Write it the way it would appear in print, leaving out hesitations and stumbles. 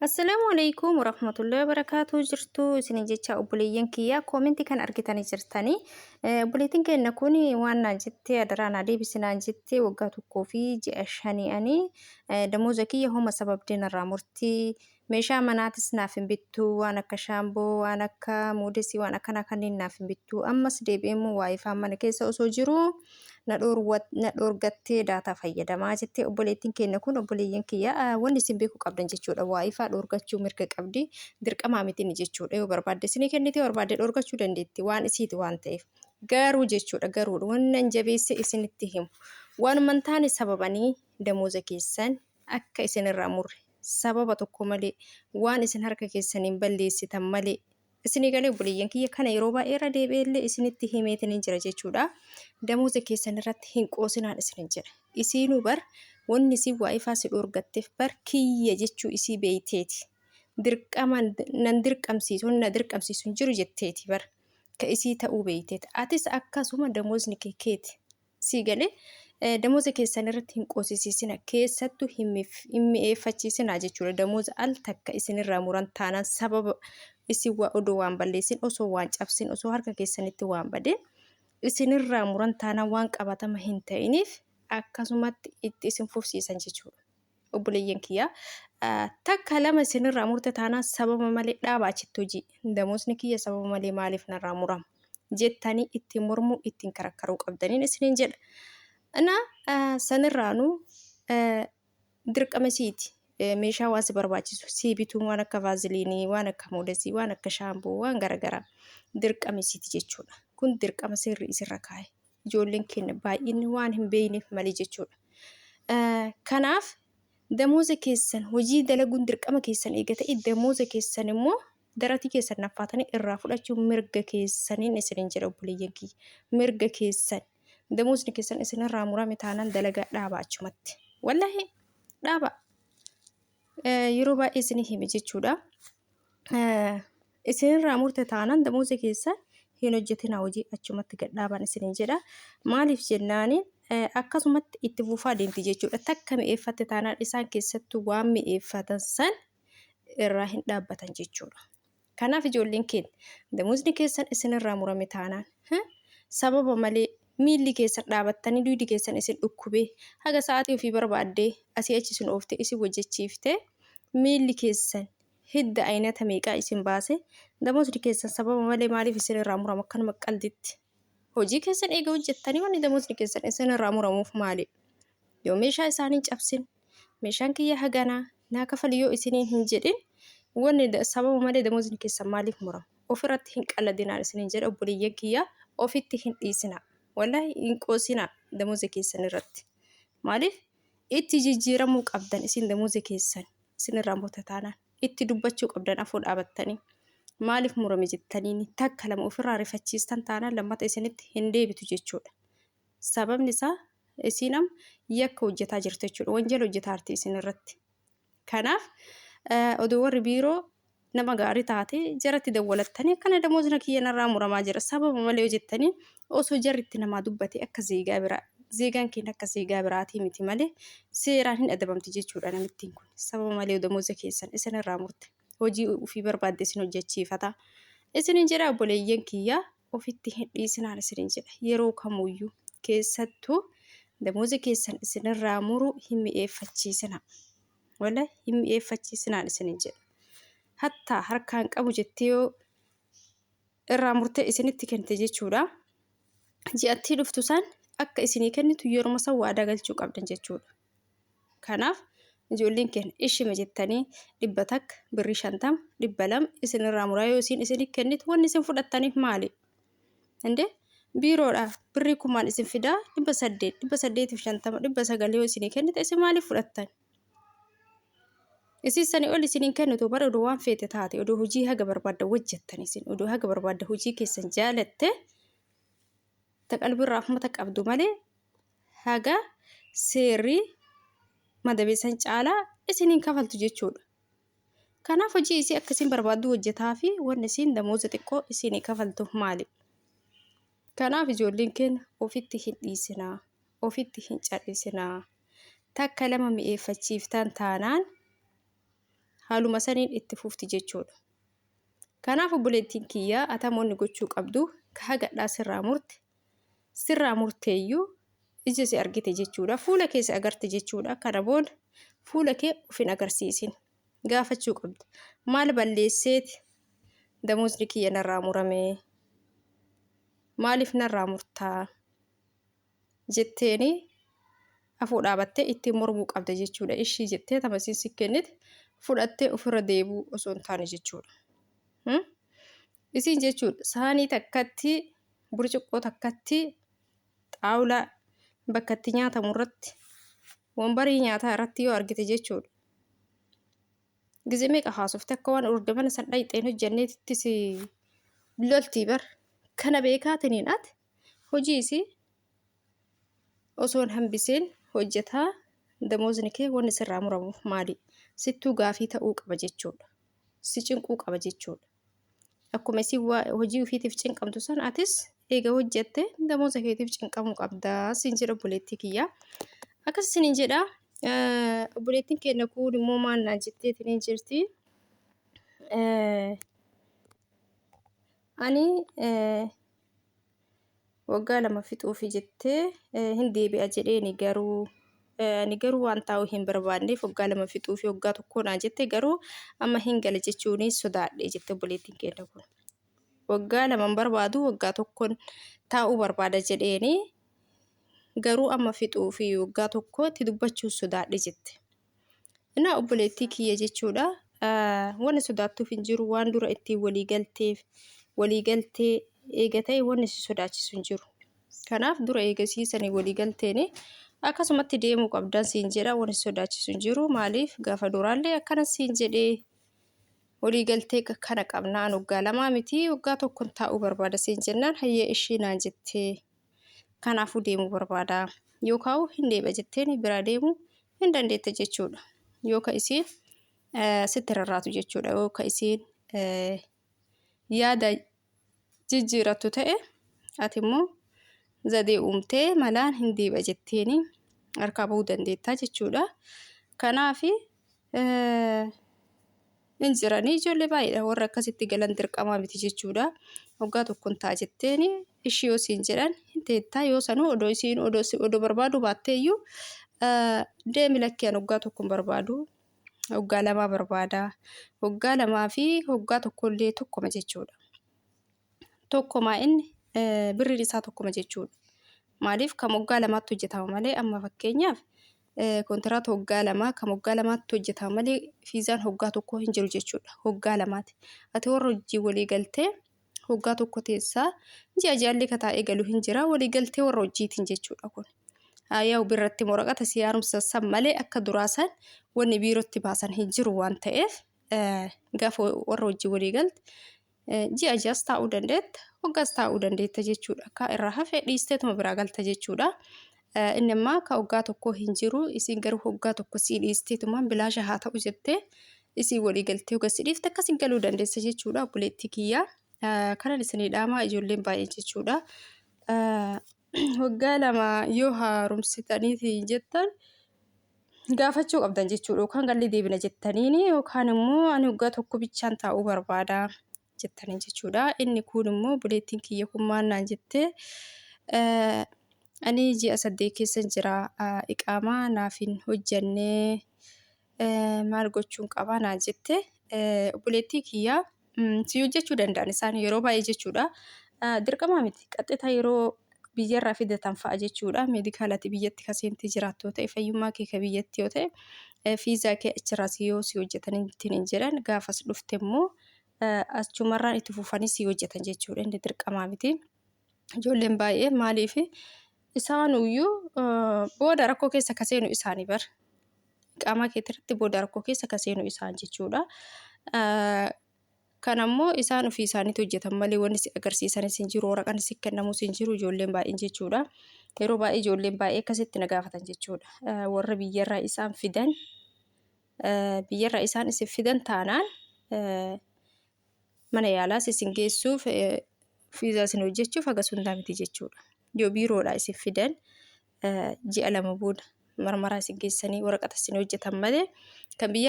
Assalaamu alaikum warahmatullahi wabarakatuh. Jirtu isin jecha obboleeyyan kiyya, koomentii kan argitanii jirtanii, obboleettiin keenya kun waan naan jette, adaraa naa deebisi naan jette. Waggaa 1 fi ji'a 5 ani damooza kiyya homa sababdeen irraa murtii, meeshaa manaatis naaf hin bittu, waan akka shaamboo, waan akka muudesii, waan akkanaa kanneen naaf hin bittu. Ammas deebi'ee immoo waayifaa mana keessa osoo jiru na dhoorgattee daataa fayyadamaa jettee obboleettiin keenya kun. Obboleeyyan kiyya, wanni isin beekuu qabdan jechuudha, waayifaa dhoorgachuu mirga qabdi, dirqamaa miti inni jechuudha. Yoo barbaadde isinii kennite, barbaadde dhoorgachuu dandeetti, waan isiiti waan ta'eef. Garuu jechuudha, garuu wanni an jabeesse isinitti himu, waanuma hin taane sababanii damooza keessan akka isinirraa murre, sababa tokko malee, waan isin harka keessaniin balleessitan malee. Isinii galee obboleeyyan kiyya? Kana yeroo baay'ee irra deebi'ee illee isinitti himeetiin jira jechuudha. Damooza keessan irratti hin qoosinaan isinin jedha. Isiinuu bar wanni isin waa'ifaa si dhoorgatteef bar kiyya jechuu isii beeyteeti. Dirqama nan dirqamsiisu, wanni na dirqamsiisu hin jiru jetteeti bar. Ka isii ta'uu beeyteeti. Atis akkasuma damoozni kee keeti. Sii galee? Damooza keessan irratti hin qoosisiisina, keessattuu hin mi'eeffachiisinaa jechuudha. Damooza al takka isinirraa muran taanaan, sababa isin waa odoo waan balleessin, osoo waan cabsin, osoo harka keessanitti waan badin isinirraa muran taanaan, waan qabatama hin ta'iniif akkasumatti itti isin fufsiisan jechuudha. Obboleeyyan kiyya, takka lama isinirraa murte taanaan sababa malee dhaaba achitti hojii. Damoosni kiyya sababa malee maaliif narraa murama jettanii ittiin mormuu, ittiin karakkaruu qabdaniin isiniin jedha. Na sanirraanuu dirqama isiiti. Meeshaa waan si barbaachisu sii bituun, waan akka vaaziliinii, waan akka moodesii, waan akka shaamboo, waan garaagaraa dirqama isiiti jechuudha. Kun dirqama seerri isirra kaa'e. Ijoolleen keenya baay'inni waan hin beekneef malee jechuudha. Kanaaf damooza keessan, hojii dalaguun dirqama keessan eega ta'e, damooza keessan immoo daratii keessan naffaatanii irraa fudhachuun mirga keessaniin isinin jedha obboleeyyan kiyya. Mirga keessan. Damoozni keessan isinirraa murame taanaan dalagaa dhaaba achumatti. Wallahi dhaaba. Yeroo baay'ee isinii hime jechuudha. Isinirraa murte taanaan damooza keessan hin hojjetinaa, hojii achumatti gad dhaaban isinin jedha. Maaliif jennaani, akkasumatti itti fufaa deemti jechuudha. Takka mi'eeffatte taanaan isaan keessattuu waan mi'eeffatan san irraa hin dhaabbatan jechuudha. Kanaaf ijoolleen keenya, damozni keessan isinirraa murame taanaan, sababa malee miilli keessan dhaabattanii, duydi keessan isin dhukkubee, haga sa'aatii ofii barbaaddee asii achi isin ooftee isin hojjechiiftee, miilli keessan hidda aynata meeqaa isin baase, damozni keessan sababa malee maaliif isinirraa murama akkanuma qalditti? Hojii keessan eega hojjettanii wanni damozni keessan isinirraa muramuuf maali? Yoo meeshaa isaanii cabsin, meeshaan kiyya haganaa naa kafali yoo isiniin hin jedhin, wanni sababa malee damozni keessan maaliif murama? Ofirratti hin qalladinaan isiniin jedha obboleeyyan kiyya, ofitti hin dhiisinaa. Wallahi hin qoosinaa damoza keessan irratti. Maaliif itti jijjiiramuu qabdan? Isin damoza keessan isinirraa murte taanaan itti dubbachuu qabdan, afoo dhaabattanii maaliif murame jettaniin. Takka lama ofirraa rifachiistan taanaan lammata isinitti hin deebitu jechuudha. Sababni isaa isiin amma yakka hojjetaa jirtu jechuudha. Wanjala hojjetaa jirti isin irratti. Kanaaf odoo warri biiroo nama gaarii taate jaratti dawwalattanii, akkana damoozna kiyya narraa muramaa jira sababa malee hojjettanii, osoo jarri itti namaa dubbate, akka zeegaa biraa, zeegaan keenya akka zeegaa biraatii miti malee seeraan hin adabamti jechuudha namittiin kun. Sababa malee damooza keessan isin irraa murte, hojii ofii barbaadde isin hojjechiifata isinin jedha. Obboleeyyan kiyyaa, ofitti hin dhiisinaan isinin jedha. Yeroo kamuyyuu keessattuu damooza keessan isinirraa muruu hin mi'eeffachiisina. Wala hin mi'eeffachiisinaan isinin jedha. Hattaa harkaan qabu jettee yoo irraa murtee isinitti kennite jechuudha. Ji'attii dhuftu san akka isinii kennitu yeruma san waadaa galchuu qabdan jechuudha. Kanaaf ijoolleen keenya, ishima jettanii 100, birrii 50, 200 isinirraa muraa yoo isin isinii kennitu, wanni isin fudhattaniif maali? Indee biiroodha birrii kumaan isin fidaa, 800, 850, 900 yoo isinii kennite isin maaliif fudhattan? Isin sanii ol isiniin kennitu bara odoo waan feete taate, odoo hojii haga barbaadda hojjettan, isin odoo haga barbaadda hojii keessan jaalatte, ta qalbiirraa rahmata qabdu malee, haga seerri madabeessan caalaa isiniin kafaltu jechuudha. Kanaaf hojii isii akka isin barbaaddu hojjetaa fi wanni isiin damooza xiqqoo isinii kafaltuuf maali? Kanaaf ijoolleen keenya, ofitti hin dhiisinaa, ofitti hin cal'isinaa. Takka lama mi'eeffachiiftan taanaan Haaluma saniin itti fufti jechuudha. Kanaaf obboleettiin kiyyaa atamoonni gochuu qabdu ka hagadhaa sirraa murte sirraa murteeyyuu ija si argite jechuudha. Fuula kee si agarte jechuudha. Kana booda fuula kee of hin agarsiisin. Gaafachuu qabda. Maal balleesseeti damoosni kiyya narraa murame? Maaliif narraa murtaa? Jetteeni afoo dhaabattee ittiin mormuu qabda jechuudha. Ishii jettee tama isiin si kennite fudhattee ofirra deebi'uu osoo hin taane jechuudha. Isiin jechuudha saanii takkatti, burcuqqoo takkatti, xaawulaa bakka itti nyaatamu irratti, wambarii nyaataa irratti yoo argite jechuudha. Gizee meeqa haasofte akka waan orda mana san dhayxeen hojjanneetitti si loltii bar. Kana beekaatiniin ati hojii isii osoo hin hambisiin hojjetaa, damoozni kee wanni sirraa muramuuf maali? Sittuu gaafii ta'uu qaba jechuudha. Si cinquu qaba jechuudha. Akkuma isiin hojii ofiitiif cinqamtu san atis eega hojjette damooza keetiif cinqamuu qabda siin jedha obboleettii kiyya. Akkas isiniin jedha. Obboleettiin keenya kun immoo maal naan jetteetiin hin jirti. Ani waggaa 2 fixuufi jettee hin deebi'a jedheeni, garuu ani garuu waan taa'u hin barbaanneef waggaa 2 fixuufi waggaa tokko naan jette, garuu amma hin gala jechuun sodaadhe jette obboleettiin keenya kun. Waggaa 2 hin barbaadu, waggaa tokkoon taa'uu barbaada jedheeni, garuu amma fixuufi waggaa tokko itti dubbachuun sodaadhe jette. Innaa obboleettii kiyya jechuudha. Wanni sodaattuuf hin jiru, waan dura ittiin walii galteef walii galtee eega ta'e wanni si sodaachisu hin jiru. Kanaaf dura eegasii sanii walii galteeni akkasumatti deemuu qabdan siin jedha, wanni si sodaachisu hin jiru. Maaliif gaafa duraallee akkana siin jedhee walii galtee kana qabnaan waggaa 2 miti waggaa tokkon taa'uu barbaada siin jennaan hayyee ishii naan jettee kanaafuu deemuu barbaada. Yookaan hin deebi'a jetteen biraa deemuu hin dandeetta jechuudha. Yoo ka isiin sitti rarraatu jechuudha. Yoo ka isiin yaada jijjiirattu ta'e ati immoo zadee uumtee malaan hin deebi'a jetteeni harkaa bahuu dandeettaa jechuudha. Kanaaf hin jiranii ijoollee baay'eedha warra akkasitti galan, dirqamaa miti jechuudha. Waggaa tokkoon ta'a jetteeni ishii yoo siin jedhan hin teettaa, yoo sanuu odoo isiin odoo barbaaduu baattee iyyuu deemi, lakkii ani waggaa tokkoon barbaadu, waggaa 2 barbaada. Waggaa 2 fi waggaa tokkollee tokkoma jechuudha. Tokkomaa inni birriin isaa tokkoma jechuudha. Maaliif kan waggaa 2tti hojjetama malee, amma fakkeenyaaf kontiraata waggaa 2 kan waggaa 2tti hojjetama malee fiizaan waggaa tokko hin jiru jechuudha. Waggaa 2ti. Ati warra hojii walii galtee waggaa tokko teessaa, ji'a ji'allee ka taa'ee galu hin jira, walii galtee warra hojiitiin jechuudha kun. Yaa'u birratti moraqata si haaromsan san malee akka duraa san wanni biirootti baasan hin jiru waan ta'eef gaafa warra hojii walii galte ji'a ji'as taa'uu dandeetta, waggaas taa'uu dandeetta jechuudha. Akka irraa hafe dhiisteetuma biraa galta jechuudha. Inni ammaa ka waggaa tokko hin jiru, isiin garuu waggaa tokko sii dhiisteetumaan bilaasha haa ta'u jettee isii walii galtee waggaa si dhiifte akkasiin galuu dandeessa jechuudha obboleettii kiyyaa. Kanan isinii dhaamaa ijoolleen baay'ee jechuudha. Waggaa 2 yoo haaromsitaniiti jettan gaafachuu qabdan jechuudha. Yookaan galli deebina jettaniini yookaan immoo ani waggaa tokko bichaan taa'uu barbaada jettaniin jechuudha. Inni kun immoo obboleettiin kiyya kun maal naan jettee, ani ji'a 8 keessa jira, iqaamaa naaf hin hojjannee, maal gochuun qabaa naan jette. Obboleettii kiyya, si hojjechuu danda'an isaan yeroo baay'ee jechuudha. Dirqamaa miti, qaxxitaa yeroo biyyarraa fidatan fa'a jechuudha. Meedikaalati biyyatti ka seentee jiraattu yoo ta'e, fayyummaa kee ka biyyatti yoo ta'e, fiizaa kee achirraas yoo si hojjetan ittiin hin jedhan, gaafas dhufte immoo achumarraan itti fufanii si hojjetan jechuudha. Inni dirqamaa miti. Ijoolleen baay'ee maaliif isaanuyyuu booda rakkoo keessa ka seenu isaanii bar. Qaamaa keetirratti booda rakkoo keessa ka seenu isaan jechuudha. Kan ammoo isaan ofii isaaniitti hojjetan malee wanni si agarsiisanis hin jiru, waraqaan si kennamus hin jiru ijoolleen baay'een jechuudha. Yeroo baay'ee ijoolleen baay'ee akkasitti na gaafatan jechuudha. Warra biyyarraa isaan fidan, biyyarraa isaan isin fidan taanaan mana yaalaas isin geessuuf, fiizaa isin hojjechuuf haga sundaa miti jechuudha. Yoo biiroodhaa isin fidan ji'a 2 booda marmaraa isin geessanii waraqata isin hojjetan malee kan biyya